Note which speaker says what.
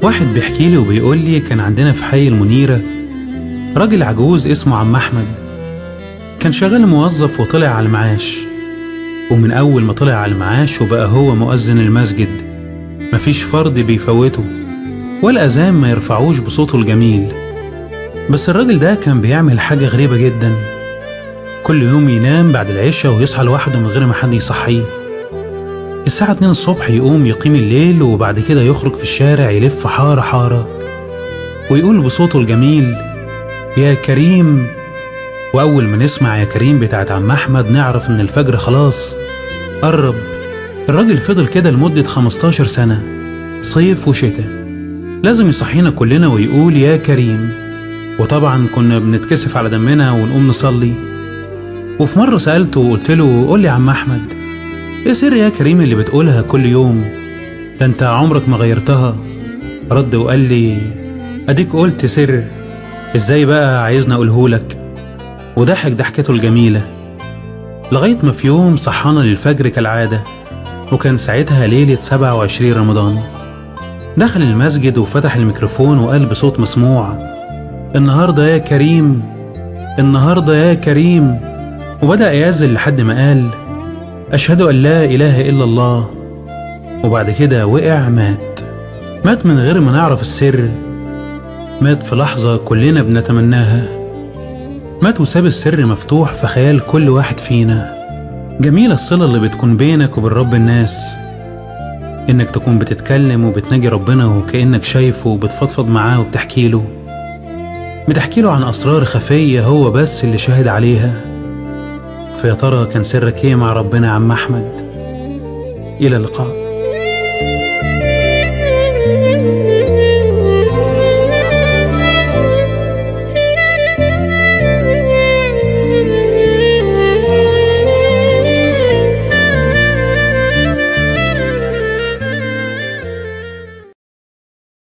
Speaker 1: واحد بيحكي لي وبيقول لي كان عندنا في حي المنيرة راجل عجوز اسمه عم أحمد، كان شغال موظف وطلع على المعاش، ومن أول ما طلع على المعاش وبقى هو مؤذن المسجد، مفيش فرد بيفوته ولا أذان ما يرفعوش بصوته الجميل. بس الراجل ده كان بيعمل حاجة غريبة جدا، كل يوم ينام بعد العشاء ويصحى لوحده من غير ما حد يصحيه. الساعة 2 الصبح يقوم يقيم الليل، وبعد كده يخرج في الشارع يلف حارة حارة ويقول بصوته الجميل يا كريم. وأول ما نسمع يا كريم بتاعت عم أحمد نعرف إن الفجر خلاص قرب. الراجل فضل كده لمدة 15 سنة، صيف وشتاء، لازم يصحينا كلنا ويقول يا كريم. وطبعا كنا بنتكسف على دمنا ونقوم نصلي. وفي مرة سألته وقلت له قول لي يا عم أحمد، ايه سر يا كريم اللي بتقولها كل يوم؟ ده انت عمرك ما غيرتها. رد وقال لي اديك قلت سر، ازاي بقى عايزني اقولهولك؟ وضحك ضحكته الجميلة لغاية ما في يوم صحانا للفجر كالعادة، وكان ساعتها ليلة 27 رمضان. دخل المسجد وفتح الميكروفون وقال بصوت مسموع النهاردة يا كريم، النهاردة يا كريم. وبدأ يأذن لحد ما قال أشهد أن لا إله إلا الله. وبعد كده وقع، مات من غير ما نعرف السر، مات في لحظة كلنا بنتمناها، مات وساب السر مفتوح في خيال كل واحد فينا. جميلة الصلة اللي بتكون بينك وبين رب الناس، إنك تكون بتتكلم وبتناجي ربنا وكأنك شايفه وبتفضفض معاه وبتحكي له، بتحكي له عن أسرار خفية هو بس اللي شاهد عليها. فيا ترى كان سرك ايه مع ربنا يا عم أحمد؟ إلى اللقاء.